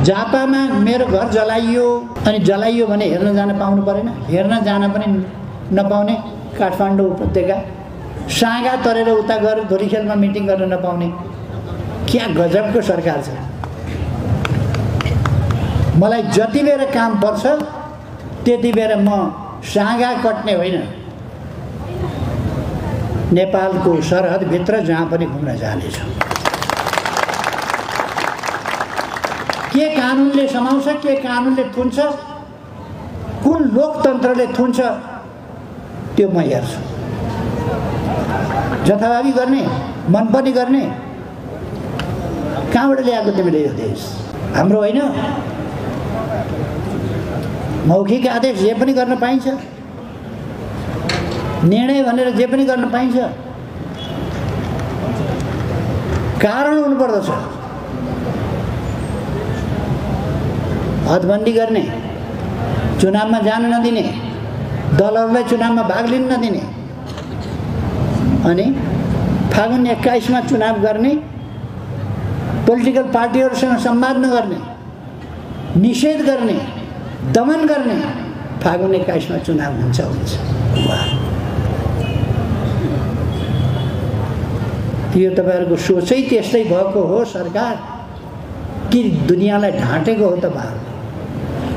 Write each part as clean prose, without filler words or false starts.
झापामा मेरो घर जलाइयो अनि जलाइयो भने हेर्न जान पाउनु परेन, हेर्न जान पनि नपाउने काठमाडौँ उपत्यका, सागा तरेर उता गएर धोरीखेलमा मिटिङ गर्न नपाउने, क्या गजबको सरकार छ। मलाई जति बेर काम पर्छ त्यति बेर म सागा कट्ने होइन, नेपालको सरहदभित्र जहाँ पनि घुम्न जानेछु। के कानुनले समाउँछ, के कानुनले थुन्छ, कुन लोकतन्त्रले थुन्छ त्यो म हेर्छु। जथाभावी गर्ने, मनपर्ने गर्ने, कहाँबाट ल्याएको तिमीले यो देश? हाम्रो होइन। मौखिक आदेश जे पनि गर्न पाइन्छ, निर्णय भनेर जे पनि गर्न पाइन्छ, कारण हुनुपर्दछ। हदबन्दी गर्ने, चुनावमा जान नदिने, दलहरूलाई चुनावमा भाग लिन नदिने, अनि फागुन 21 मा चुनाव गर्ने, पोलिटिकल पार्टीहरूसँग संवाद नगर्ने, निषेध गर्ने, दमन गर्ने, फागुन 21 मा चुनाव हुन्छ। यो तपाईहरुको सोचै त्यस्तै भएको हो सरकार कि दुनियाँलाई ढाँटेको हो तपाईहरु?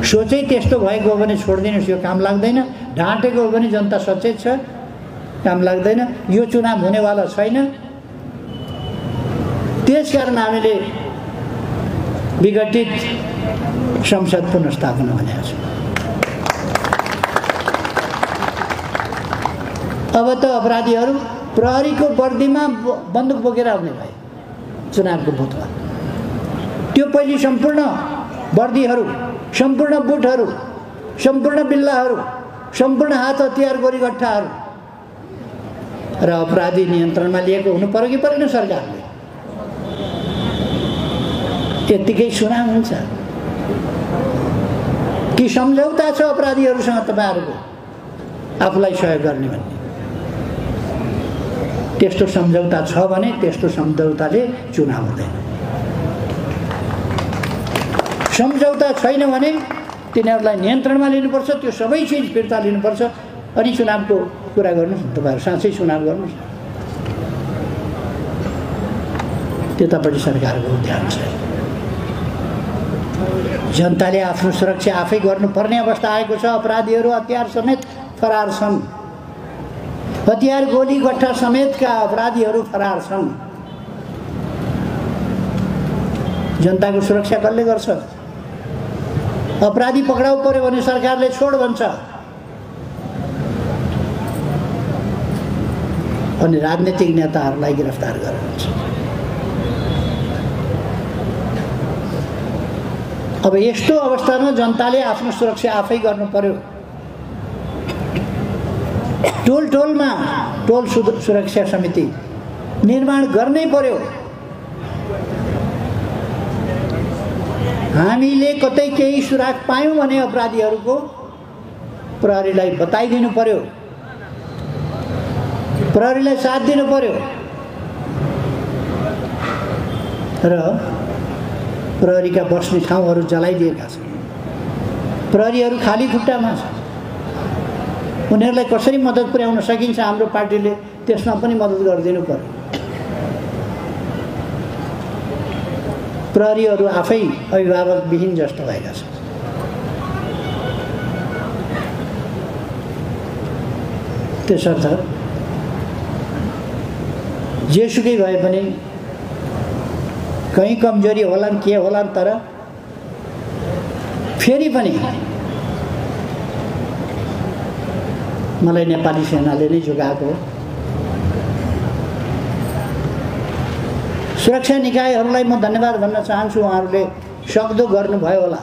सोचै त्यस्तो भएको हो भने छोड्दिनुस्, यो काम लाग्दैन। ढाँटेको हो भने जनता सचेत छ, काम लाग्दैन, यो चुनाव हुनेवाला छैन। त्यसकारण हामीले विघटित संसद पुनर्स्थापना भनेको छ। अब त अपराधीहरू प्रहरीको वर्दीमा बन्दुक बोकेर आउने भए चुनावको बुथमा। त्यो पहिले सम्पूर्ण वर्दीहरू, सम्पूर्ण बुटहरू, सम्पूर्ण बिल्लाहरू, सम्पूर्ण हात हतियार गोलीगट्ठाहरू र अपराधी नियन्त्रणमा लिएको हुनु पर्यो कि परेन सरकारले? त्यतिकै चुनाव हुन्छ कि सम्झौता छ अपराधीहरूसँग तपाईहरुको आफूलाई सहयोग गर्ने भन्ने? त्यस्तो सम्झौता छ भने त्यस्तो सम्झौताले चुनाव हुँदैन। सम्झौता छैन भने तिनीहरूलाई नियन्त्रणमा लिनुपर्छ, त्यो सबै चिज फिर्ता लिनुपर्छ, अनि चुनावको कुरा गर्नुहोस्। तपाईहरु साँच्चै चुनाव गर्नुहोस्। त्यतापट्टि सरकारको ध्यान छ। जनताले आफ्नो सुरक्षा आफै गर्नुपर्ने अवस्था आएको छ। अपराधीहरू हतियार समेत फरार छन्। हतियार गोली गट्ठा समेतका अपराधीहरू फरार छन्। जनताको सुरक्षा कसले गर्छ? अपराधी पक्राउ पर्यो भने सरकारले छोड भन्छ, अनि राजनीतिक नेताहरूलाई गिरफ्तार गर्नुहुन्छ। अब यस्तो अवस्थामा जनताले आफ्नो सुरक्षा आफै गर्नु पर्यो। टोल टोलमा टोल सुरक्षा समिति निर्माण गर्नै पर्यो। हामीले कतै केही सुराग पायौं भने अपराधीहरूको प्रहरीलाई बताइदिनु पर्यो, प्रहरीलाई साथ दिनु पर्यो र प्रहरीका बस्ने ठाउँहरू जलाइदिएका छन्। प्रहरीहरू खाली खुट्टामा छ। उनीहरूलाई कसरी मद्दत पुर्याउन सकिन्छ हाम्रो पार्टीले त्यसमा पनि मद्दत गरिदिनु पर्यो। प्रहरीहरू आफै अभिभावकविहीन जस्तो भएका छन्। त्यसर्थ जेसुकै भए पनि कहीँ कमजोरी होलान्, के होलान्, तर फेरि पनि मलाई नेपाली सेनाले नै जोगाएको हो। सुरक्षा निकायहरूलाई म धन्यवाद भन्न चाहन्छु। उहाँहरूले सक्दो गर्नुभयो होला।